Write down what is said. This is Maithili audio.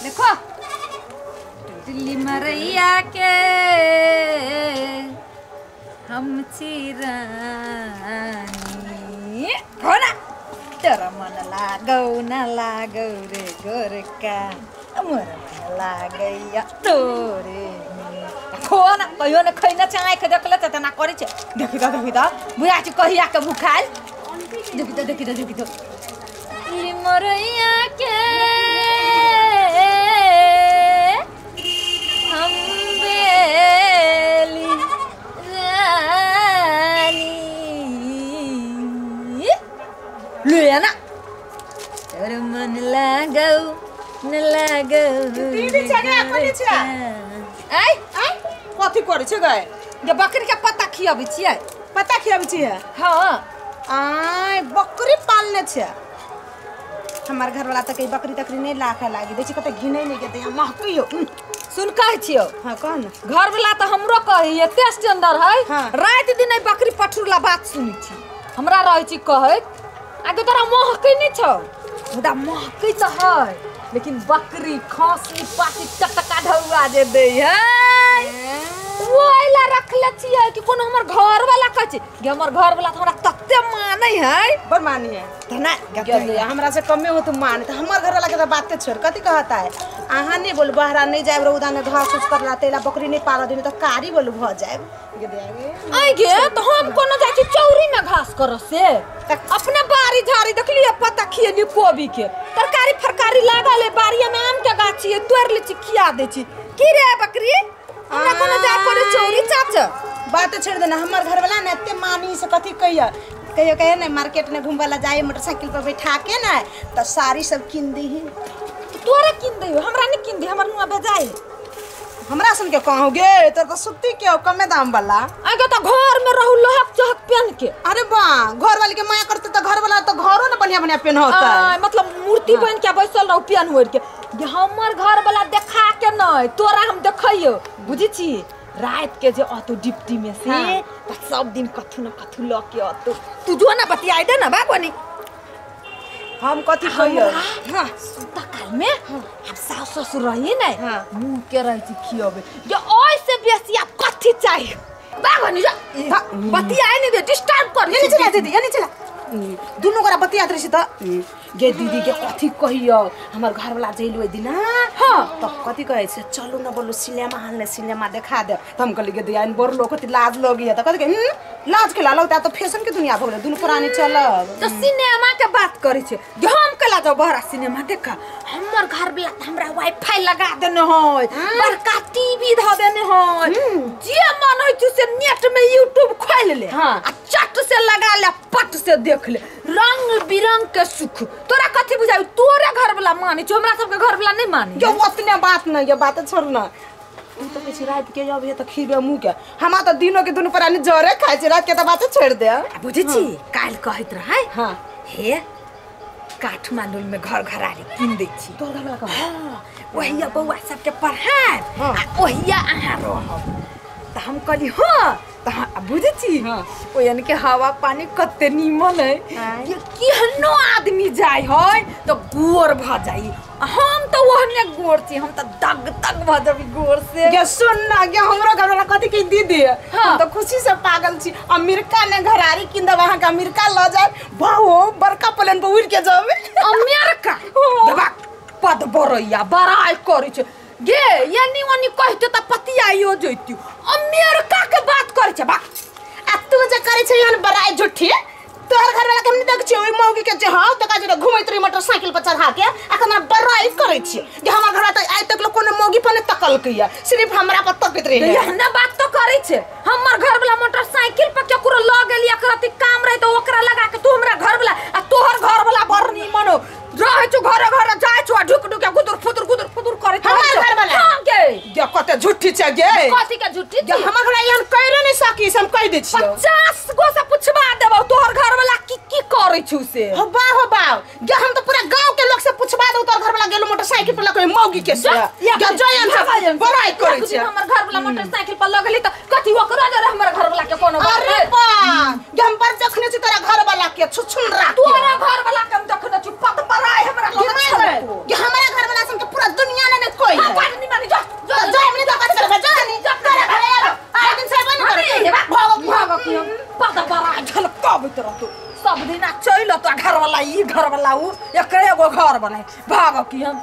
देखो दिल्ली मरैया के हम चिरानी खोना तेरा मन लागौ न लागौ रे गोरका मोर मन लागैया तोरे खोना कहियो न खैना छै आँखि देखले त तेना करै छै। देखी त देखी त बुझा छै कहिया के भुखायल। देखी त देखी त देखी त दिल्ली मरैया के हम बेली रानी ले ना तोर मन लागौ न लागौ। दीदी छे कथी छे? आय आय कथी करै छे गए? जे बकरी के पत्ता खियाबै छियै। पत्ता खियाबै छियै? हां। आय बकरी पालने छे। हमार घर वाला त कई बकरी तकरी नहीं लाखे लागी दै छै, कते घिनै नहीं गेते महकियो। सुन कहै छियौ। हां कह न। घर वाला त हमरो कहै एते स्टैंडर्ड है। हाँ। राति दिन बकरी पठुरला बात सुनै छी, हमरा रहै छी कहैत आगे तोरा महकै नहीं छौ, मुदा महकै त है लेकिन बकरी खांसी पाटी टटका ढौआ जे दै है ओइला रखले छियै कि कोनो हमर घर वाला कहै छै कि हमर घर वाला त हमरा तते मानै है। बड़ मानी है त ना गेलै हमरा से कमे हो तो मान त हमर घर वाला के त बाते छोड़ कथी कहता है अहाँ नहीं बोल बहरा नहीं जाए रौदा में घास उस करला तेला बकरी नहीं पाल दिन त कारी बोल भ जाए। आइ गे त हम कोनो जाइ छी चौरी में घास कर से अपने बाड़ी झाड़ी देखलियै पत्ता खियेली कोबी के तरकारी फरकारी लागल है बाड़िया में आम के गाछ है तोड़ ले छी खिया दै छी। की रे बकरी हमरा कोनो जाय पड़े चौरी चाचा बात छोड़ देना। हमर घर वाला ने एते मानी से कथी कहिया कहियो कहे ने मार्केट में घूमबा ला जाए मोटरसाइकिल पर बैठा के ना त साड़ी सब किन दीही। तोरा किन दे हमरा नहीं किन दे हमर नुआ बेजाय हमरा सुन के कहूं गे तोर त सुती के कमे दाम वाला। आगे त घर में रहू लहक चहक पहन के। अरे बा घर वाले के माया करते त घर वाला त घरो न बढ़िया बढ़िया पहन होता है। मतलब मूर्ति बन के बैसल रहू पहन ओढ़ के। ये हमर घर वाला देखा के नहीं तोरा हम देखैयो बुझी छी रात के जे अतो डिप्टी में से त सब दिन कथु न कथु ल के अतो तू जो ना बतियाई दे ना बाबनी हम कथी कहियो। हां सुता काल में हम सास ससुर रही नै मुंह के रहै छी खियाबे जे ओइ से बेसी आप कथी चाहिए बाबनी जा बतियाई नै दे डिस्टर्ब कर। एने चला दीदी एने चला दुनु गोरा बतियात रही त गे दीदी के कथी कहियो हमर घर वाला जइल ओइ दिना। हां त कथी कहै छै चलू न बोलू सिनेमा हाल ने सिनेमा देखा दे त हम कहली गे दियान बड़ लोग कथी लाज लगी त कथी लाज के लाल त फैशन के दुनिया भ गेलै दुनु पुरानी चलब त सिनेमा के बात करै छै जे हम केला जाउ बहरा सिनेमा देखा। हमर घर वाला त हमरा वाईफाई लगा देने है बड़का टीवी ध देने है जे मन होइ छै से नेट में यूट्यूब खोल ले आ चट से लगा ले पट से देख ले रंग बिरंग के सुख। तोरा कथी बुझाइ तोरे घर वाला मानै छौ हमरा सबके घर वाला नहीं मानै। ये ओतने बात नहीं ये बात छोड़ ना उ त कहै छै रात के अबे त खीबे मुंह के हमरा त दिनो के दुनु प्राणी जरे खाइ छै रात के त बात छोड़ दे। बुझै छी काल कहैत रहै। हां हे काठमांडू में घर घरारी किन दै छी तोर घर वाला कह। हां ओहिया बौआ सबके पढ़ाएब आ ओहिया अहाँ रहब त हम कहली हां त बुझै छी ओहन के हवा पानी कते नीमन है कि केहनो आदमी जाय है त गोर भ जाई। हम त ओहने गोर छी हम त दग दग भ जाबी गोर से। गे सुन ना गे हमरो घर वाला कथी कहि दीदी हम त खुशी से पागल छी अमेरिका ने घरारी किन देब अहाँ के अमेरिका ल जाय बाहो बड़का प्लेन पर उड़ के जाबे अमेरिका देबा पद बरैया बड़ाई करै छै गे एनी ओनी कहते त पतियाइयो जैती अमेरिका के बात करै छै बा। आ तू जे करै छै एहन बड़ाई झूठी तोहर घर वाला के हम नहीं देख छियै ओइ मौगी के जे हां त काज घुमैत रही मोटरसाइकिल पर चढ़ा के अखन हमरा बड़ाई करै छियै जे हमर घर त आइ तक लोग कोनो मौगी पर नहीं तकलकै सिर्फ हमरा पर तकैत रहे। एहना बात तो करै छै हमर घर वाला मोटरसाइकिल पर केकरो ल गेली एकरा काम रहे त ओकरा लगा के तू हमरा घर वाला आ तोहर घर वाला बड़ नीमन हो रहै छौ घरे घरे जाइ छौ आ ढुक ढुक के गुदुर फुदुर गुदुर फुदुर करै छौ। हमर घर वाला हां गे गे कते झूठी छै गे कथी के झूठी गे हमर घर एहन कइरे नहीं सकी से हम कह दै छियौ 50 गो से पुछबा देबौ तोहर घर वाला की की करै छौ से। हो बा हो बा गे हम त पूरा गांव के लोग से पुछबा देबौ तोहर घर वाला गेलो मोटरसाइकिल पर लके मौगी के से गे जयन से बड़ाई करै छै। हमर घर वाला मोटरसाइकिल पर लगली त कथी ओकरा जरे हमर घर वाला के कोनो बात। अरे बा गे हम पर देखने छी तोरा घर वाला के छुछुन राख तोरा घर वाला के हम देखने छी पत पराय हमरा लग गे हमरा घर वाला सन के पूरा दुनिया ने झलकाबैत रहतौ सब दिना चलि अतौ घर वाला ई घर वाला ऊ एकरे एगो घर बनाइ भागो की हम।